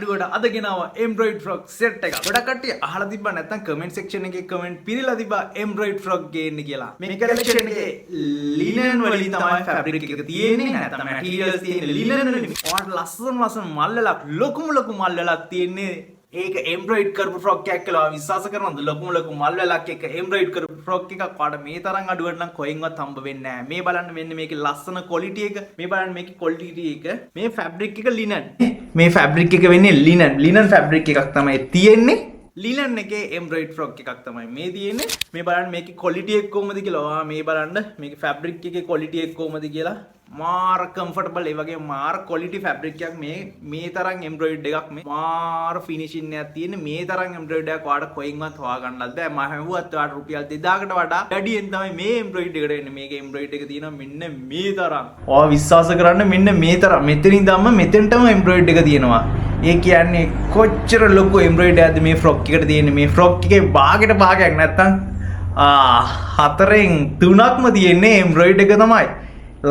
අඩුවට අද ගෙනාවා එම්බ්‍රොයිඩ් frock set එකක්. ගොඩක් කට්ටිය අහලා තිබ්බා, නැත්නම් කමෙන්ට් සෙක්ෂන් එකේ කමෙන්ට් පිරিলা තිබ්බා එම්බ්‍රොයිඩ් ෆ්‍රොක් ගේන්න කියලා. මේ කලෙක්ෂන් එකේ ලිනන් වලින් තමයි ෆැබ්‍රික් එක තියෙන්නේ, නැත්නම් මැටීරියල්ස් තියෙන්නේ ලිනන් වලින්. ඔයාලට ලස්සන ලස්සන මල් වලක්, ලොකුම ලොකු මල් වලක් තියෙන්නේ. ඒක එම්බ්‍රොයිඩ් කරපු ෆ්‍රොක් එකක් කියලා ඔයා විශ්වාස කරනවද? ලොකුම ලොකු මල් වැලක් එක්ක එම්බ්‍රොයිඩ් කරපු ෆ්‍රොක් එකක් ඔයාලට මේ තරම් අඩුවට නම් කොහෙන්වත් හම්බ වෙන්නේ නැහැ. මේ බලන්න, මෙන්න මේකේ ලස්සන ක්වොලිටි එක. මේ බලන්න මේකේ ක්වොලිටි එක. මේ ෆැබ්‍රික් එක ලිනන්. මේ ෆැබ්‍රික් එක වෙන්නේ ලිනන්. ලිනන් ෆැබ්‍රික් එකක් තමයි තියෙන්නේ. ලිනන් එකේ එම්බ්‍රොයිඩ් ෆ්‍රොක් එකක් තමයි මේ තියෙන්නේ. මේ බලන්න මේකේ ක්වොලිටි එක කොහොමද කියලා. ඔයා මේ බලන්න මේකේ ෆැබ්‍රික් එකේ ක්වොලිටි එක කොහොමද කියලා. මාර කම්ෆර්ටබල්, ඒ වගේම මාර ක්වොලිටි ෆැබ්‍රික් එකක්. මේ මේ තරම් එම්බ්‍රොයිඩ් එකක්, මේ මාර ෆිනිෂින් එකක් තියෙන මේ තරම් එම්බ්‍රොයිඩ් එකක් ඔයාලට කොහෙන්වත් හොයාගන්නත් බෑ. මම හැවුවත් ඔයාලට රුපියල් 2000කට වඩා වැඩියෙන් තමයි මේ එම්බ්‍රොයිඩ් එකට එන්නේ. මේකේ එම්බ්‍රොයිඩ් එක තියෙනවා මෙන්න මේ තරම්. ඔයා විශ්වාස කරන්න, මෙන්න මේ තරම් මෙතන ඉඳන්ම මෙතෙන්ටම එම්බ්‍රොයිඩ් එක තියෙනවා. ඒ කියන්නේ කොච්චර ලොකු එම්බ්‍රොයිඩ් එකක්ද මේ ෆ්‍රොක් එකට තියෙන්නේ. මේ ෆ්‍රොක් එකේ භාගෙට භාගයක්, නැත්තම් හතරෙන් තුනක්ම තියෙන්නේ එම්බ්‍රොයිඩ් එක තමයි.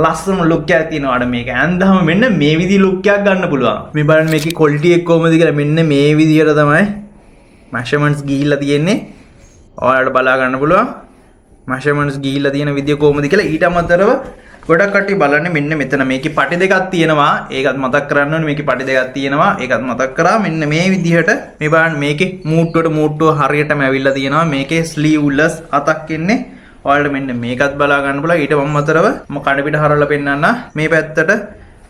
ලස්සන ලුක් එකක් තියෙනවා. අර මේක ඇන්දහම මෙන්න මේ විදිහ ලුක් එකක් ගන්න පුළුවන්. මේ බලන්න මේකේ ක්වොලිටි එක කොහොමද කියලා. මෙන්න මේ විදිහට තමයි මැෂර්මන්ට්ස් ගිහිල්ලා තියෙන්නේ. ඔයාලට බලා ගන්න පුළුවන් මැෂර්මන්ට්ස් ගිහිල්ලා තියෙන විදිය කොහොමද කියලා. ඊට අමතරව ගොඩක් කට්ටිය බලන්නේ මෙන්න මෙතන මේකේ පටි දෙකක් තියෙනවා. ඒකත් මතක් කරන්න ඕනේ. මේකේ පටි දෙකක් තියෙනවා. ඒකත් මතක් කරා. මෙන්න මේ විදිහට මේ බලන්න, මේකේ මූට්ටුවට මූට්ටුව හරියටම ඇවිල්ලා තියෙනවා. මේකේ ස්ලීව්ලස් අතක් එන්නේ. ඔයාලට මෙන්න මේකත් බලා ගන්න පුළුවන්. ඊට අමතරව මම කඩ පිට හරවලා පෙන්නන්න. මේ පැත්තට,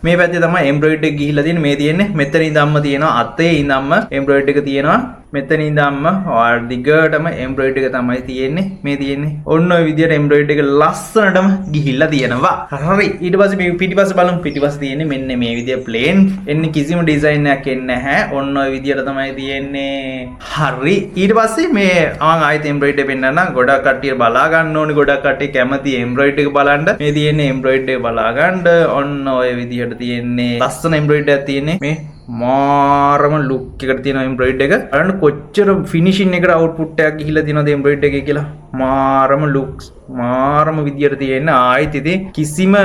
මේ පැත්තේ තමයි එම්බ්‍රොයිඩ් එක ගිහිල්ලා තියෙන්නේ. මේ තියෙන්නේ මෙතන ඉඳන්ම තියෙනවා. අතේ ඉඳන්ම එම්බ්‍රොයිඩ් එක තියෙනවා. මෙතන ඉඳන්ම ඔයාලා දිගටම එම්බ්‍රොයිඩ් එක තමයි තියෙන්නේ. මේ තියෙන්නේ ඔන්න ඔය විදියට එම්බ්‍රොයිඩ් එක ලස්සනටම ගිහිල්ලා තියෙනවා. හරි, ඊට පස්සේ මේ පිටිපස්ස බලමු. පිටිපස්ස තියෙන්නේ මෙන්න මේ විදිය ප්ලේන් එන්නේ. කිසිම ඩිසයින් එකක් එන්නේ නැහැ. ඔන්න ඔය විදියට තමයි තියෙන්නේ. හරි, ඊට පස්සේ මේ මං ආයෙත් එම්බ්‍රොයිඩ් එක පෙන්නන්නම්. ගොඩක් කට්ටිය බලා ගන්න ඕනේ. ගොඩක් කට්ටිය කැමති එම්බ්‍රොයිඩ් එක බලන්න. මේ තියෙන්නේ එම්බ්‍රොයිඩ් එක බලා ගන්න. ඔන්න ඔය විදියට තියෙන්නේ. ලස්සන එම්බ්‍රොයිඩ් එකක් තියෙන්නේ. මේ මාරම ලුක් එකට තියෙන එම්බ්‍රොයිඩ් එක බලන්න. කොච්චර ෆිනිෂින් එකට අවුට්පුට් එකක් ගිහිල්ලා තියෙනවද එම්බ්‍රොයිඩ් එකේ කියලා. මාරම ලුක්ස්, මාරම විදියට තියෙන. ආයෙත් ඉතින් කිසිම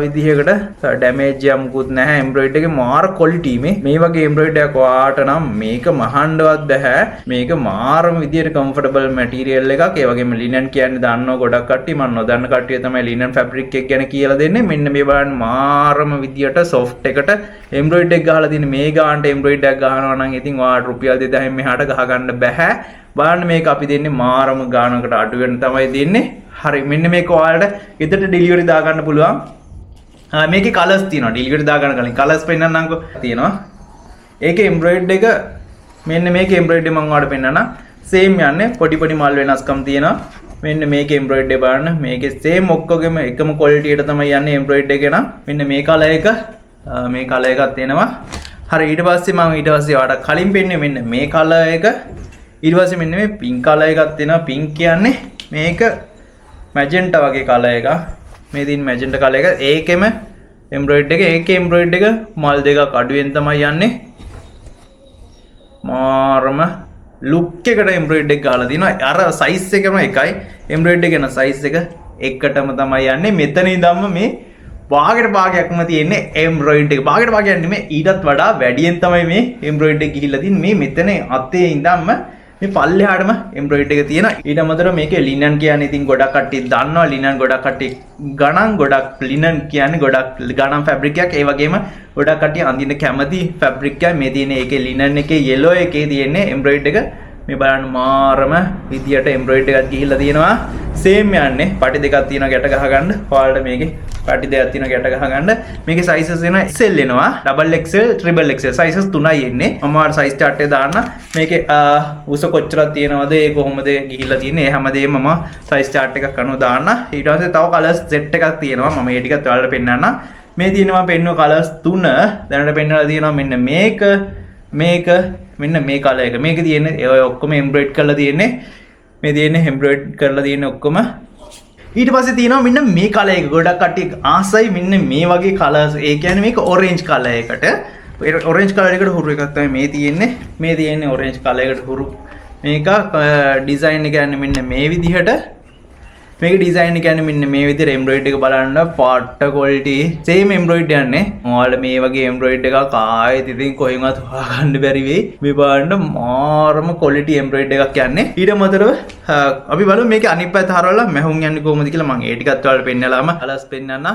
විදිහකට ඩැමේජ් එකක් මුකුත් නැහැ. එම්බ්‍රොයිඩ් එකේ මාර ක්වොලිටි. මේ මේ වගේ එම්බ්‍රොයිඩ් එකක් ඔයාට නම් මේක මහන්නවත් බැහැ. මේක මාරම විදියට කම්ෆර්ටබල් මැටීරියල් එකක්. ඒ වගේම ලිනන් කියන්නේ දන්නව ගොඩක් කට්ටිය. මම නොදන්න කට්ටිය තමයි ලිනන් ෆැබ්‍රික් එක ගැන කියලා දෙන්නේ. මෙන්න මේ බලන්න, මාරම විදියට සොෆ්ට් එකට එම්බ්‍රොයිඩ් එක ගහලා තියෙන. මේ ගානට එම්බ්‍රොයිඩ් එකක් ගහනවා නම් ඉතින් ඔයාට රුපියල් 2000න් මෙහාට ගහ ගන්න බැහැ. බලන්න, මේක අපි දෙන්නේ මාරම ගානකට අඩු වෙන තමයි දෙන්නේ. හරි, මෙන්න මේක ඔයාලට ගෙදරට ඩෙලිවරි දාගන්න පුළුවන්. මේකේ කලර්ස් තියෙනවා. ඩෙලිවරි දාගන්න කලින් කලර්ස් පෙන්නන්නම්කෝ. තියෙනවා. ඒකේ එම්බ්‍රොයිඩ් එක, මෙන්න මේකේ එම්බ්‍රොයිඩ් එක මම ඔයාලට පෙන්නන්නම්. සේම් යන්නේ, පොඩි පොඩි මල් වෙනස්කම් තියෙනවා. මෙන්න මේකේ එම්බ්‍රොයිඩ් එක බලන්න. මේකේ සේම් ඔක්කොගෙම එකම ක්වොලිටි එකට තමයි යන්නේ එම්බ්‍රොයිඩ් එක නම්. මෙන්න මේ කලර් එක, මේ කලර් එකක් තියෙනවා. හරි, ඊට පස්සේ මම ඊට පස්සේ ඔයාලට කලින් පෙන්නුවේ මෙන්න මේ කලර් එක. ඊට පස්සේ මෙන්න මේ පින්ක් කලර් එකක් තියෙනවා. පින්ක් කියන්නේ මේක මැජෙන්ටා වගේ කලර් එකක්. මේ තියෙන මැජෙන්ටා කලර් එක. ඒකෙම එම්බ්‍රොයිඩ් එක, ඒකේ එම්බ්‍රොයිඩ් එක මල් දෙකක් අඩුවෙන් තමයි යන්නේ. මාරම ලුක් එකට එම්බ්‍රොයිඩ් එක ගහලා තිනවා. අර සයිස් එකම එකයි. එම්බ්‍රොයිඩ් එක යන සයිස් එක එකටම තමයි යන්නේ. මෙතන ඉඳන්ම මේ භාගයට භාගයක්ම තියෙන්නේ එම්බ්‍රොයිඩ් එක. භාගයට භාගයක් නෙමෙයි, ඊටත් වඩා වැඩියෙන් තමයි මේ එම්බ්‍රොයිඩ් එක ගිහිල්ලා තියෙන්නේ. මේ මෙතන අතේ ඉඳන්ම මේ පල්ලෙහාටම එම්බ්‍රොයිඩ් එක තියෙනවා. ඊට අමතරව මේකේ ලිනන් කියන්නේ ඉතින් ගොඩක් කට්ටිය දන්නවා. ලිනන් ගොඩක් කට්ටිය ගණන්, ගොඩක් ලිනන් කියන්නේ ගොඩක් ගණන් ෆැබ්‍රික් එකක්. ඒ වගේම ගොඩක් කට්ටිය අඳින්න කැමති ෆැබ්‍රික් එකක්. මේ තියෙන ඒකේ ලිනන් එකේ යෙලෝ එකේ තියෙන්නේ එම්බ්‍රොයිඩ් එක. මේ බලන්න, මාරම විදියට එම්බ්‍රොයිඩ් එකක් ගිහිල්ලා තියෙනවා. සේම් යන්නේ පටි දෙකක් තියෙනවා ගැට ගහ ගන්න. ඔයාලට මේකේ පටි දෙකක් තියෙනවා ගැට ගහ ගන්න. මේකේ සයිසස් එනවා XL එනවා, double XL, triple XL sizes තුනයි එන්නේ. මම ඔයාලට සයිස් චාට් එක දාන්න. මේකේ උස කොච්චරක් තියෙනවද, ඒ කොහොමද ගිහිල්ලා තියෙන්නේ, ඒ හැමදේම මම සයිස් චාට් එකක් අනුව දාන්න. ඊට පස්සේ තව කලර්ස් සෙට් එකක් තියෙනවා. මම ඒ ටිකත් ඔයාලට පෙන්නන්නම්. මේ තියෙනවා පෙන්නුව කලර්ස් තුන දැනට පෙන්නලා තියෙනවා. මෙන්න මේක, මේක, මෙන්න මේ කලර් එක. මේක තියෙන්නේ ඒ ඔය ඔක්කොම එම්බ්‍රොයිඩ් කරලා තියෙන්නේ. මේ තියෙන්නේ එම්බ්‍රොයිඩ් කරලා තියෙන ඔක්කොම. ඊට පස්සේ තියෙනවා මෙන්න මේ කලර් එක. ගොඩක් කට්ටිය ආසයි මෙන්න මේ වගේ කලර්ස්. ඒ කියන්නේ මේක ඔරෙන්ජ් කලර් එකට, ඔරෙන්ජ් කලර් එකට හුරු එකක් තමයි මේ තියෙන්නේ. මේ තියෙන්නේ ඔරෙන්ජ් කලර් එකට හුරු මේක. ඩිසයින් එක යන්නේ මෙන්න මේ විදිහට. මේක ඩිසයින් එක කියන්නේ මෙන්න මේ විදිහට. එම්බ්‍රොයිඩ් එක බලන්න, පට්ට ක්වොලිටි. සේම් එම්බ්‍රොයිඩ් යන්නේ. ඔයාලට මේ වගේ එම්බ්‍රොයිඩ් එකක් ආයෙත් ඉතින් කොහෙන්වත් හොයාගන්න බැරි වෙයි. මේ බලන්න, මාරම ක්වොලිටි එම්බ්‍රොයිඩ් එකක් යන්නේ. ඊට අමතරව අපි බලමු මේකේ අනිත් පැත්ත හරවලා මැහුම් යන්නේ කොහොමද කියලා. මම ඒ ටිකත් ඔයාලට පෙන්නලාම කලර්ස් පෙන්නන්න.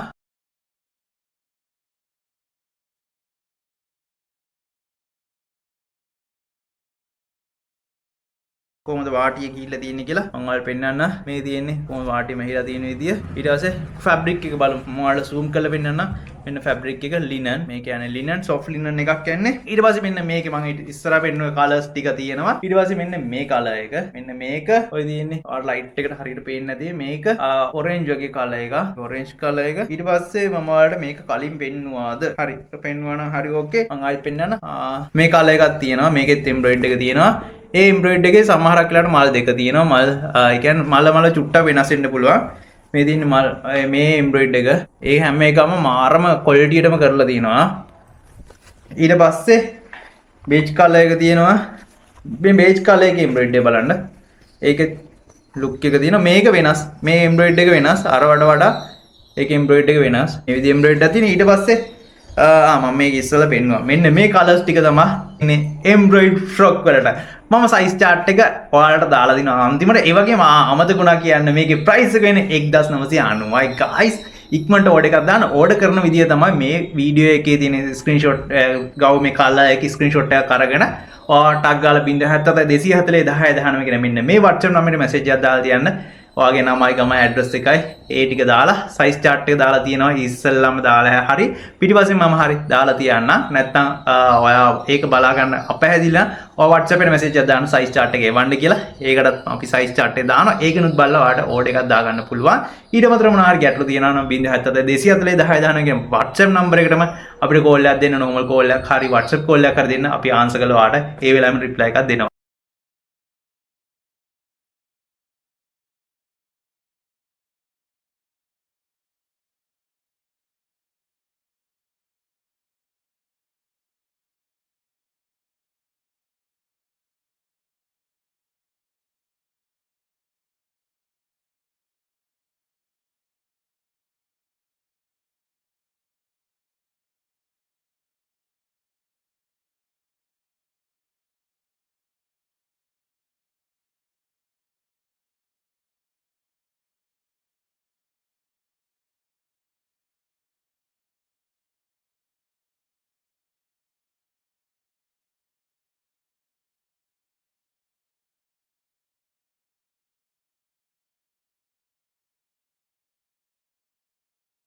කොහොමද වාටිය ගිහිල්ලා තියෙන්නේ කියලා මම ඔයාලට පෙන්නන්න. මේ තියෙන්නේ කොහොමද වාටිය මැහිලා තියෙන විදිය. ඊට පස්සේ ෆැබ්‍රික් එක බලමු. මම ඔයාලට සූම් කරලා පෙන්නන්න. මෙන්න ෆැබ්‍රික් එක ලිනන්. මේ කියන්නේ ලිනන්, සොෆ්ට් ලිනන් එකක් කියන්නේ. ඊට පස්සේ මෙන්න මේකේ මම ඉස්සරහ පෙන්නුව කලර්ස් ටික තියෙනවා. ඊට පස්සේ මෙන්න මේ කලර් එක, මෙන්න මේක ඔය තියෙන්නේ. ඔයාලට ලයිට් එකට හරියට පේන්නේ නැති මේක ඔරෙන්ජ් වගේ කලර් එකක්, ඔරෙන්ජ් කලර් එක. ඊට පස්සේ මම ඔයාලට මේක කලින් පෙන්නුවාද? හරි, පෙන්නුවා නම් හරි, ඕකේ. මම ආයෙත් පෙන්නන්න. මේ කලර් එකක් තියෙනවා. මේකෙත් එම්බ්‍රොයිඩ් එක තියෙනවා. ඒ එම්බ්‍රොයිඩ් එකේ සමහරක් වෙලාවට මල් දෙක තියෙනවා. මල් ඒ කියන්නේ මල මල චුට්ටක් වෙනස් වෙන්න පුළුවන්. මේ තියෙන මල්, මේ එම්බ්‍රොයිඩ් එක, ඒ හැම එකම මාරම ක්වොලිටියටම කරලා තියෙනවා. ඊට පස්සේ බේජ් කලර් එක තියෙනවා. මේ බේජ් කලර් එකේ එම්බ්‍රොයිඩ් එක බලන්න. ඒකේ ලුක් එක තියෙනවා. මේක වෙනස්. මේ එම්බ්‍රොයිඩ් එක වෙනස් අරවට වඩා. ඒකේ එම්බ්‍රොයිඩ් එක වෙනස්. මේ විදිහ එම්බ්‍රොයිඩ් එකක් තියෙන. ඊට පස්සේ ආ මම මේක ඉස්සෙල්ලා පෙන්නුවා. මෙන්න මේ කලර්ස් ටික තමයි ඉන්නේ එම්බ්‍රොයිඩ් ෆ්‍රොක් වලට. මම සයිස් චාට් එක ඔයාලට දාලා දිනවා අන්තිමට. ඒ වගේම අමතක වුණා කියන්න, මේකේ ප්‍රයිස් එක වෙන්නේ 1990යි ගයිස්. ඉක්මනට ඕඩර් එකක් දාන්න. ඕඩර් කරන විදිය තමයි මේ වීඩියෝ එකේ තියෙන ස්ක්‍රීන්ෂොට් ගව් මේ කලර් එකේ ස්ක්‍රීන්ෂොට් එකක් අරගෙන ඔයා ටග් ගාලා 077 240 10 19 කියන මෙන්න මේ WhatsApp නම්බරේට මැසේජ් එකක් දාලා තියන්න. ඔයාගේ නමයි ගමයි ඇඩ්‍රස් එකයි ඒ ටික දාලා සයිස් චාට් එක දාලා තියෙනවා. ඉස්සෙල්ලාම දාලා හරි පිටිපස්සෙන් මම හරි දාලා තියන්න. නැත්තම් ඔයා ඒක බලා ගන්න අපහැදිලා ඔයා WhatsApp එකට මැසේජ් එකක් දාන්න සයිස් චාට් එක එවන්න කියලා. ඒකටත් අපි සයිස් චාට් එක දානවා. ඒකනුත් බලලා ඔයාට ඕඩර් එකක් දාගන්න පුළුවන්. ඊට අමතරව මොනවා හරි ගැටලු තියෙනවා නම් 077 240 10 19 කියන WhatsApp number එකටම අපිට කෝල් එකක් දෙන්න. නෝමල් කෝල් එකක් හරි WhatsApp call එකක් හරි දෙන්න. අපි ආන්සර් කරලා ඔයාට ඒ වෙලාවෙම රිප්ලයි එකක් දෙනවා.